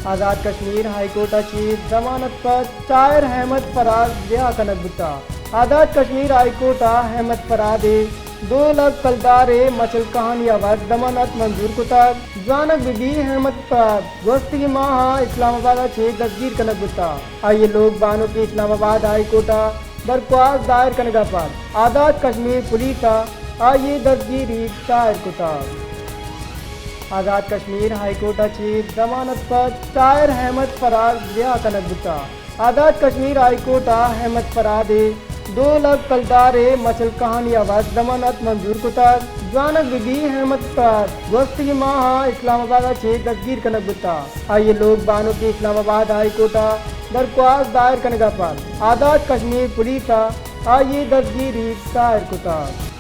آزاد Kashmir high court ءَ چہ ضمانت پد طاہر احمد فراد رہا کنگ بوتگ۔ آزاد کشمیر ہائی کورٹ ءَ احمد فراد ءِ دو لکھ کلدار ءِ مچل کہانی ءَ وت ضمانت منظور کتگ۔ زانگ بہ بی احمد فراد گوستگیں ماہ ءَ اسلام آباد ءَ چہ دزگیر کنگ بوتگ۔ آئی ءِ لوگ بانک اسلام آباد ہائی کورٹ ءَ درخواست دائر کنگ ءَ پد آزاد کشمیر پولیس ءَ آئی ءِ دزگیری ظاہر کتگ۔ آزاد کشمیر ہائی کورٹ ءَ چہ ضمانت پد طاہر احمد فراد رہا کنگ بوتگ۔ آزاد کشمیر ہائی کورٹ ءَ احمد فراد ءِ دو لکھ کلدار ءِ مچل کہانی ءَ وت ضمانت منظور کتگ۔ زانگ بہ بی احمد فراد گوستگیں ماہ ءَ اسلام آباد ءَ چہ دزگیر کنگ بوتگ۔ آئی ءِ لوگ بانک اسلام آباد ہائی کورٹ ءَ درخواست دائر کنگ ءَ پد آزاد کشمیر پولیس ءَ آئی ءِ دزگیری ظاہر کتگ۔